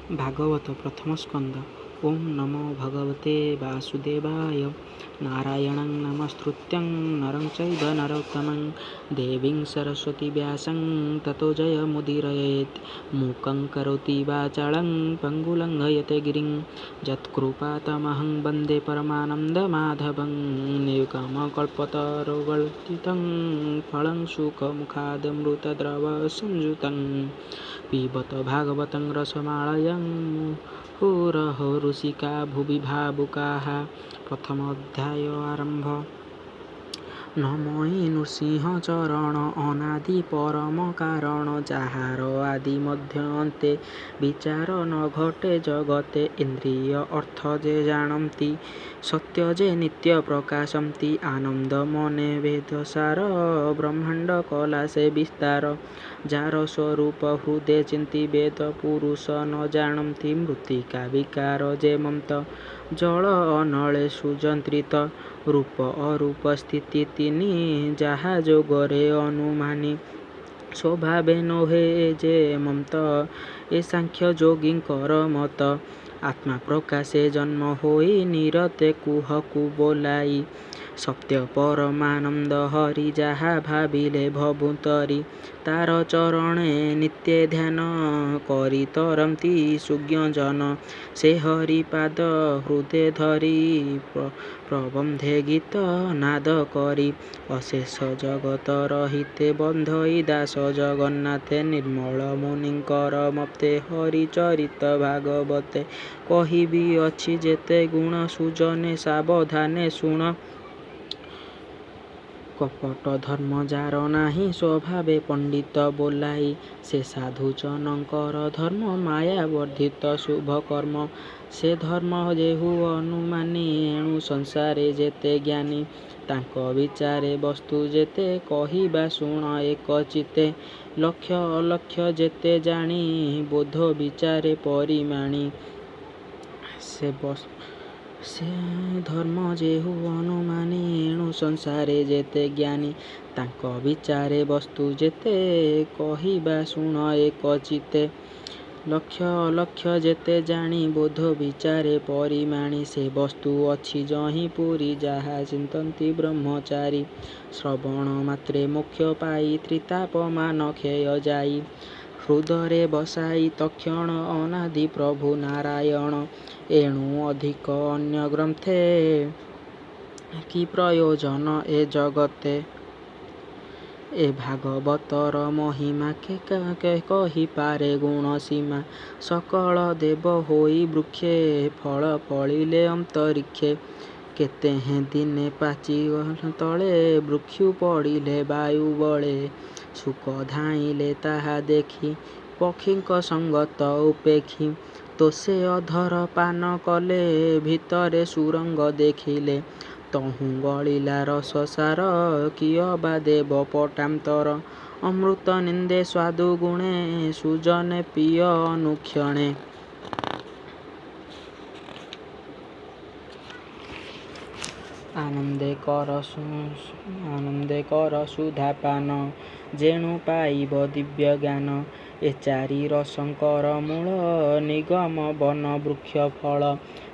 ଭାଗବତ ପ୍ରଥମ ସ୍କନ୍ଧ। ଓଁ ନମୋ ଭଗବତେ ବାସୁଦେବାୟ। ନାରାୟଣଂ ନମସ୍କୃତ୍ୟଂ ନରଂ ଚୈବ ନରୋତ୍ତମଂ ଦେବୀଂ ସରସ୍ୱତୀ ବ୍ୟାସଂ ତତୋ ଜୟମୁଦୀରୟେତ୍। ମୂକଂ କରୋତି ବାଚାଳଂ ପଙ୍ଗୁଂ ଲଙ୍ଘୟତେ ଗିରିଂ ଯତ୍କୃପାତମହଂ ବନ୍ଦେ ପରମାନନ୍ଦମାଧବଂ। ନିଗମକଳ୍ପତରୋର୍ଗଳିତଂ ଫଳଂ ଶୁକମୁଖାଦମୃତଦ୍ରବସଂଯୁତଂ ପିବତ ଭାଗବତଂ ରସମାଳୟଂ ମୁହୁରହୋ ଋଷିକା ଭୁବି ଭାବୁକାଃ। ପ୍ରଥମ ଅଧ୍ୟାୟ ଆରମ୍ଭ। ନମଇ ନୃସିଂହ ଚରଣ ଅନାଦି ପରମ କାରଣ। ଯାହାର ଆଦି ମଧ୍ୟ ଅନ୍ତେ ବିଚାର ନ ଘଟେ ଜଗତେ। ଇନ୍ଦ୍ରିୟ ଅର୍ଥ ଯେ ଜାଣନ୍ତି ସତ୍ୟ ଯେ ନିତ୍ୟ ପ୍ରକାଶନ୍ତି। ଆନନ୍ଦ ମନେ ବେଦସାର ବ୍ରହ୍ମାଣ୍ଡ କଲା ସେ ବିସ୍ତାର। ଯାର ସ୍ୱରୂପ ହୃଦେ ଚିନ୍ତି ବେଦ ପୁରୁଷ ନ ଜାଣନ୍ତି। ମୃତ୍ତିକା ବିକାର ଯେମନ୍ତ ଜଳ ଅନଳେ ସୁଯନ୍ତ୍ରିତ। ରୂପ ଅରୂପ ସ୍ଥିତି ତିନି ଯାହା ଯୋଗରେ ଅନୁମାନୀ। ସ୍ୱଭାବେ ନୋହେ ଏ ଯେମନ୍ତ ଏ ସାଂଖ୍ୟ ଯୋଗୀଙ୍କର ମତ। ଆତ୍ମା ପ୍ରକାଶେ ଜନ୍ମ ହୋଇ ନିରତେ କୁହକୁ ବୋଲାଇ। ସତ୍ୟ ପରମାନନ୍ଦ ହରି ଯାହା ଭାବିଲେ ଭବୁଁ ତରି। ତାର ଚରଣେ ନିତ୍ୟେ ଧ୍ୟାନ କରି ତରନ୍ତି ସୁଜ୍ଞଜନ। ସେ ହରି ପାଦ ହୃଦେ ଧରି ପ୍ରବନ୍ଧେ ଗୀତ ନାଦ କରି। ଅଶେଷ ଜଗତର ହିତେ ବନ୍ଧଇ ଦାସ ଜଗନ୍ନାଥେ। ନିର୍ମଳ ମୁନିଙ୍କର ମତେ ହରି ଚରିତ ଭାଗବତେ। କହିବି ଅଛି ଯେତେ ଗୁଣ ସୁଜନେ ସାବଧାନେ ଶୁଣ। କପଟ ଧର୍ମ ଯାର ନାହିଁ ସ୍ୱଭାବେ ପଣ୍ଡିତ ବୋଲାଇ। ସେ ସାଧୁ ଜନଙ୍କର ଧର୍ମ ମାୟା ବର୍ଦ୍ଧିତ ଶୁଭ କର୍ମ। ସେ ଧର୍ମ ଯେହୁ ଅନୁମାନି ଏଣୁ ସଂସାରେ ଯେତେ ଜ୍ଞାନୀ। ତାଙ୍କ ବିଚାରେ ବସ୍ତୁ ଯେତେ କହିବା ଶୁଣ ଏକଚିତ୍ତେ। ଲକ୍ଷ ଅଲକ୍ଷ ଯେତେ ଜାଣି ବୋଧ ବିଚାରେ ପରିମାଣି। ସେ ଧର୍ମ ଯେହୁ ଅନୁମାନି ଏଣୁ ସଂସାରେ ଯେତେ ଜ୍ଞାନୀ। ତାଙ୍କ ବିଚାରେ ବସ୍ତୁ ଯେତେ କହିବା ଶୁଣ ଏକଚିତ୍ତେ। ଲକ୍ଷ ଅଲକ୍ଷ ଯେତେ ଜାଣି ବୋଧ ବିଚାରେ ପରିମାଣି। ସେ ବସ୍ତୁ ଅଛି ଯହିଁ ପୂରି ଯାହା ଚିନ୍ତନ୍ତି ବ୍ରହ୍ମଚାରୀ। ଶ୍ରବଣ ମାତ୍ରେ ମୋକ୍ଷ ପାଇ ତ୍ରିତାପମାନ କ୍ଷୟ ଯାଇ। ହୃଦରେ ବସାଇ ତକ୍ଷଣ ଅନାଦି ପ୍ରଭୁ ନାରାୟଣ। ଏଣୁ ଅଧିକ ଅନ୍ୟ ଗ୍ରନ୍ଥେ କି ପ୍ରୟୋଜନ ଏ ଜଗତେ। ଏ ଭାଗବତର ମହିମା କେ କହିପାରେ ଗୁଣ ସୀମା। ସକଳ ଦେବ ହୋଇ ବୃକ୍ଷେ ଫଳ ଫଳିଲେ ଅନ୍ତରୀକ୍ଷେ। କେତେହେଁ ଦିନେ ପାଚି ତଳେ ବୃକ୍ଷୁ ପଡ଼ିଲେ ବାୟୁ ବଳେ। ଶୁକ ଧାଇଁଲେ ତାହା ଦେଖି ପକ୍ଷୀଙ୍କ ସଙ୍ଗତ ଉପେକ୍ଷି। ତୋଷେ ଅଧର ପାନ କଲେ ଭିତରେ ସୁରଙ୍ଗ ଦେଖିଲେ। ତହୁଁ ଗଳିଲା ରସ ସାର କି ଅବା ଦେବ ପଟାନ୍ତର। ଅମୃତ ନିନ୍ଦେ ସ୍ୱାଦୁ ଗୁଣେ ସୁଜନେ ପିଅ ଅନୁକ୍ଷଣେ। ଆନନ୍ଦେ କର ସୁଧାପାନ ଯେଣୁ ପାଇବ ଦିବ୍ୟଜ୍ଞାନ। ଏ ଚାରି ରସଙ୍କର ମୂଳ ନିଗମ ବନ ବୃକ୍ଷ ଫଳ।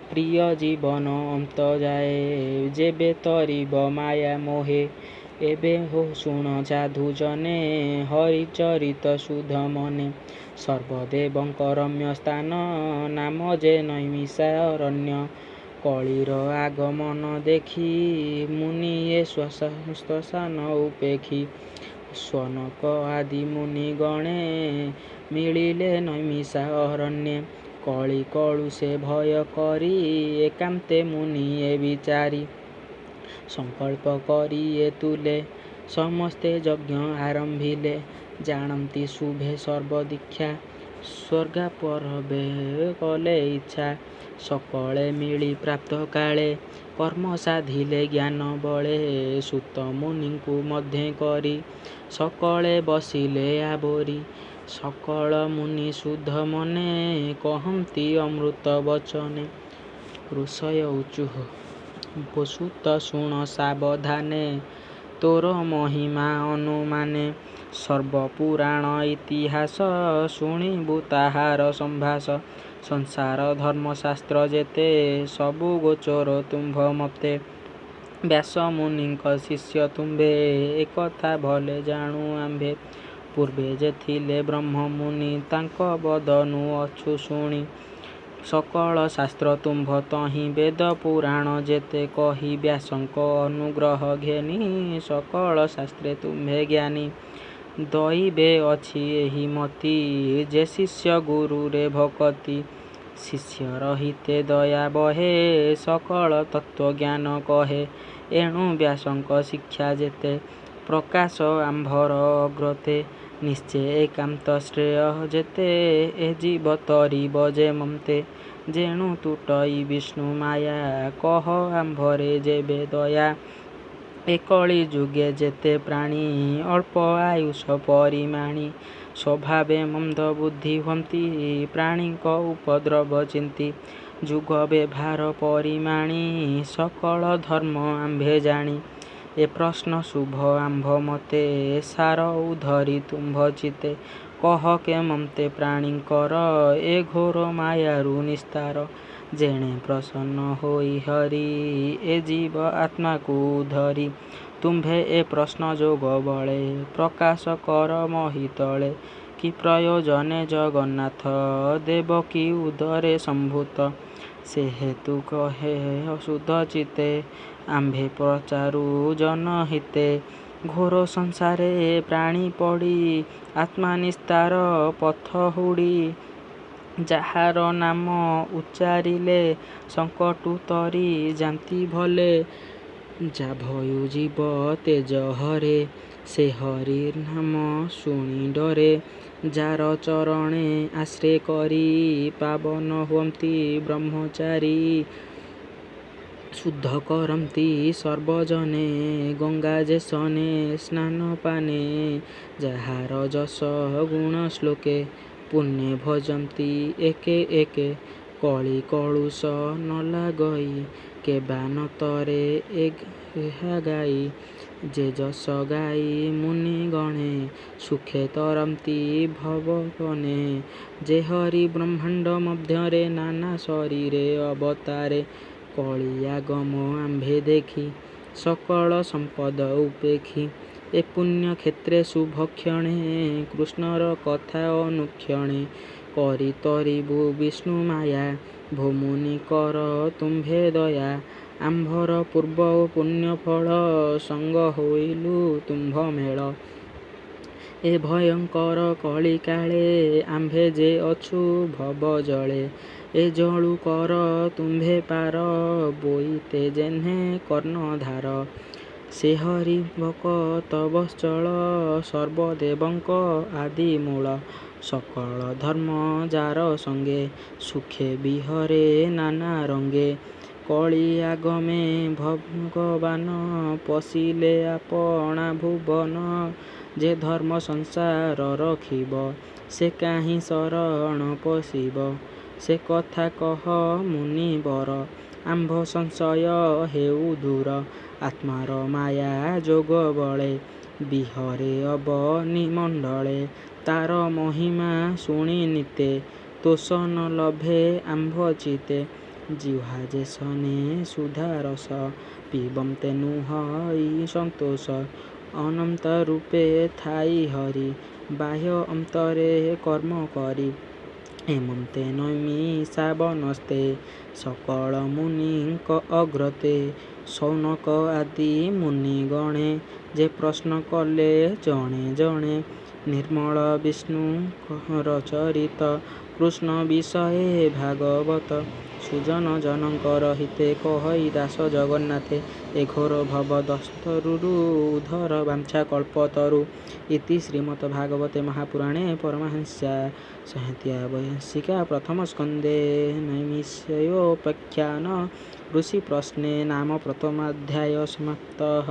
ପ୍ରିୟ ଜୀବନ ଅନ୍ତଯାଏ ଯେବେ ତରିବ ମାୟା ମୋହେ। ଏବେ ଶୁଣ ସାଧୁଜନେ ହରି ଚରିତ ଶୁଦ୍ଧ ମନେ। ସର୍ବଦେବଙ୍କ ରମ୍ୟ ସ୍ଥାନ ନାମ ଯେ ନୈମିଷାରଣ୍ୟ। କଳିର ଆଗମନ ଦେଖି ମୁନିୟେ ଶ୍ମଶାନ ଉପେକ୍ଷି। ଶୌନକ ଆଦି ମୁନିଗଣେ ମିଳିଲେ ନୈମିଷା ଅରଣ୍ୟେ। କଳି କଳୁଷେ ଭୟ କରି ଏକାନ୍ତେ ମୁନିୟେ ବିଚାରି। ସଂକଳ୍ପ କରି ଏ ତୁଲେ ସମସ୍ତେ ଯଜ୍ଞ ଆରମ୍ଭିଲେ। ଜାଣନ୍ତି ଶୁଭେ ସର୍ବ ଦୀକ୍ଷା ସ୍ୱର୍ଗାପର୍ବେ କଲେ ଇଚ୍ଛା। ସକଳେ ମିଳି ପ୍ରାତଃକାଳେ କର୍ମ ସାଧିଲେ ଜ୍ଞାନ ବଳେ। ସୂତ ମୁନିଙ୍କୁ ମଧ୍ୟେ କରି ସକଳେ ବସିଲେ ଆବୋରି। ସକଳ ମୁନି ଶୁଦ୍ଧ ମନେ କହନ୍ତି ଅମୃତ ବଚନେ। ଋଷୟ ଊଚୁଃ ଭୋ ସୂତ ଶୁଣ ସାବଧାନେ। ତୋର ମହିମା ଅନୁମାନେ। ସର୍ବ ପୁରାଣ ଇତିହାସ ଶୁଣିବୁ ତାହାର ସମ୍ଭାଷ। ସଂସାର ଧର୍ମଶାସ୍ତ୍ର ଯେତେ ସବୁ ଗୋଚର ତୁମ୍ଭ ମତେ। ବ୍ୟାସମୁନିଙ୍କ ଶିଷ୍ୟ ତୁମ୍ଭେ ଏକଥା ଭଲେ ଜାଣୁ ଆମ୍ଭେ। ପୂର୍ବେ ଯେ ଥିଲେ ବ୍ରହ୍ମମୁନି ତାଙ୍କ ବଦନୁ ଅଛୁ ଶୁଣି। ସକଳ ଶାସ୍ତ୍ର ତୁମ୍ଭ ତହିଁ ବେଦ ପୁରାଣ ଯେତେ କହି। ବ୍ୟାସଙ୍କ ଅନୁଗ୍ରହ ଘେନି ସକଳ ଶାସ୍ତ୍ରେ ତୁମ୍ଭେ ଜ୍ଞାନୀ। ଦଇବେ ଅଛି ଏହି ମତି ଯେ ଶିଷ୍ୟ ଗୁରୁରେ ଭକତି। ଶିଷ୍ୟର ହିତେ ଦୟା ବହେ ସକଳ ତତ୍ତ୍ୱଜ୍ଞାନ କହେ। ଏଣୁ ବ୍ୟାସଙ୍କ ଶିକ୍ଷା ଯେତେ ପ୍ରକାଶ ଆମ୍ଭର ଅଗ୍ରତେ। ନିଶ୍ଚେ ଏକାନ୍ତ ଶ୍ରେୟଃ ଯେତେ ଏ ଜୀବ ତରିବ ଯେମନ୍ତେ। ଯେଣୁ ତୁଟଇ ବିଷ୍ଣୁମାୟା କହ ଆମ୍ଭରେ ଯେବେ ଦୟା। ଏ କଳିଯୁଗେ ଯେତେ ପ୍ରାଣୀ ଅଳ୍ପ ଆୟୁଷ ପରିମାଣି। ସ୍ୱଭାବେ ମନ୍ଦବୁଦ୍ଧି ହୋନ୍ତି ପ୍ରାଣୀଙ୍କ ଉପଦ୍ରବ ଚିନ୍ତି। ଯୁଗ ବେଭାର ପରିମାଣି ସକଳ ଧର୍ମ ଆମ୍ଭେ ଜାଣି। ଏ ପ୍ରଶ୍ନ ଶୁଭ ଆମ୍ଭ ମତେ ସାର ଉଦ୍ଧରି ତୁମ୍ଭ ଚିତ୍ତେ। କହ କେମନ୍ତେ ପ୍ରାଣୀଙ୍କର ଏ ଘୋର ମାୟାରୁ ନିସ୍ତାର। ଯେଣେ ପ୍ରସନ୍ନ ହୋଇ ହରି ଏ ଜୀବ ଆତ୍ମାକୁ ଉଦ୍ଧରି। ତୁମ୍ଭେ ଏ ପ୍ରଶ୍ନ ଯୋଗବଳେ ପ୍ରକାଶ କର ମହୀତଳେ। କି ପ୍ରୟୋଜନେ ଜଗନ୍ନାଥ ଦେବକୀ ଉଦରେ ସମ୍ଭୂତ। ସେ ହେତୁ କହେ ଶୁଦ୍ଧଚିତ୍ତେ ଆମ୍ଭେ ପଚାରୁ ଜନହିତେ। ଘୋର ସଂସାରେ ପ୍ରାଣୀ ପଡ଼ି ଆତ୍ମା ନିସ୍ତାର ପଥ ହୁଡ଼ି। ଯାହାର ନାମ ଉଚ୍ଚାରିଲେ ସଙ୍କଟୁ ତରି ଯାନ୍ତି ଭଲେ। ଯା ଭୟୁ ଜୀବ ତେଜ ହରେ ସେ ହରି ନାମ ଶୁଣି ଡରେ। ଯାର ଚରଣେ ଆଶ୍ରେ କରି ପାବନ ହୋନ୍ତି ବ୍ରହ୍ମଚାରୀ। ଶୁଦ୍ଧ କରନ୍ତି ସର୍ବଜନେ ଗଙ୍ଗା ଯେସନେ ସ୍ନାନ ପାନେ। ଯାହାର ଯଶ ଗୁଣ ଶ୍ଲୋକେ ପୁଣ୍ୟେ ଭଜନ୍ତି ଏକେ ଏକେ। କଳି କଳୁଷ ନ ଲାଗଇ କେବା ନ ତରେ ଏହା ଗାଇ। ଯେ ଯଶ ଗାଇ ମୁନିଗଣେ ସୁଖେ ତରନ୍ତି ଭବବନେ। ଯେ ହରି ବ୍ରହ୍ମାଣ୍ଡ ମଧ୍ୟରେ ନାନା ଶରୀରେ ଅବତାରେ। କଳି ଆଗମ ଆମ୍ଭେ ଦେଖି ସକଳ ସମ୍ପଦ ଉପେକ୍ଷି। ଏ ପୁଣ୍ୟକ୍ଷେତ୍ରେ ଶୁଭକ୍ଷଣେ କୃଷ୍ଣର କଥା ଅନୁକ୍ଷଣେ। କରି ତରିବୁ ବିଷ୍ଣୁମାୟା ଭୋ ମୁନି କର ତୁମ୍ଭେ ଦୟା। ଆମ୍ଭର ପୂର୍ବ ପୁଣ୍ୟଫଳ ସଙ୍ଗ ହୋଇଲୁ ତୁମ୍ଭ ମେଳ। ଏ ଭୟଙ୍କର କଳିକାଳେ ଆମ୍ଭେ ଯେ ଅଛୁ ଭବଜଳେ। ଏ ଜଳୁ କର ତୁମ୍ଭେ ପାର ବୋଇତେ ଯେହ୍ନେ କର୍ଣ୍ଣଧାର। ସେ ହରି ଭକତ ବତ୍ସଳ ସର୍ବଦେବଙ୍କ ଆଦିମୂଳ। ସକଳ ଧର୍ମ ଯାର ସଙ୍ଗେ ସୁଖେ ବିହରେ ନାନା ରଙ୍ଗେ। କଳି ଆଗମେ ଭଗବାନ ପଶିଲେ ଆପଣା ଭୁବନ। ଯେ ଧର୍ମ ସଂସାର ରଖିବ ସେ କାହିଁ ଶରଣ ପଶିବ। ସେ କଥା କହ ମୁନିବର ଆମ୍ଭ ସଂଶୟ ହେଉ ଦୂର। ଆତ୍ମାର ମାୟା ଯୋଗବଳେ ବିହରେ ଅବନୀ ମଣ୍ଡଳେ। ତାର ମହିମା ଶୁଣି ନିତେ ତୋଷ ନ ଲଭେ ଆମ୍ଭ ଚିତ୍ତେ। ଜିହ୍ୱା ଯେସନେ ସୁଧାରସ ପିବନ୍ତେ ନୁହଇ ସନ୍ତୋଷ। ଅନନ୍ତ ରୂପେ ଥାଇ ହରି ବାହ୍ୟ ଅନ୍ତରେ କର୍ମ କରି। ଏମନ୍ତେ ନୈମିଷାବନସ୍ଥେ ସକଳ ମୁନିଙ୍କ ଅଗ୍ରତେ। ଶୌନକ ଆଦି ମୁନିଗଣେ ଯେ ପ୍ରଶ୍ନ କଲେ ଜଣେ ଜଣେ। ନିର୍ମଳ ବିଷ୍ଣୁଙ୍କର ଚରିତ କୃଷ୍ଣ ବିଷୟେ ଭାଗବତ। ସୁଜନ ଜନଙ୍କର ହିତେ କହଇ ଦାସ ଜଗନ୍ନାଥେ। ଏ ଘୋର ଭବ ଦସ୍ତରୁରୁ ଉଦ୍ଧର ବାଞ୍ଛା କଳ୍ପତରୁ। ଇତି ଶ୍ରୀମଦ୍ଭାଗବତେ ମହାପୁରାଣେ ପରମହଂସ୍ୟାଂ ସଂହିତାୟାଂ ପ୍ରଥମସ୍କନ୍ଧେ ନୈମିଷୋପାଖ୍ୟାନ ଋଷିପ୍ରଶ୍ନେ ନାମ ପ୍ରଥମୋऽଧ୍ୟାୟଃ ସମାପ୍ତଃ।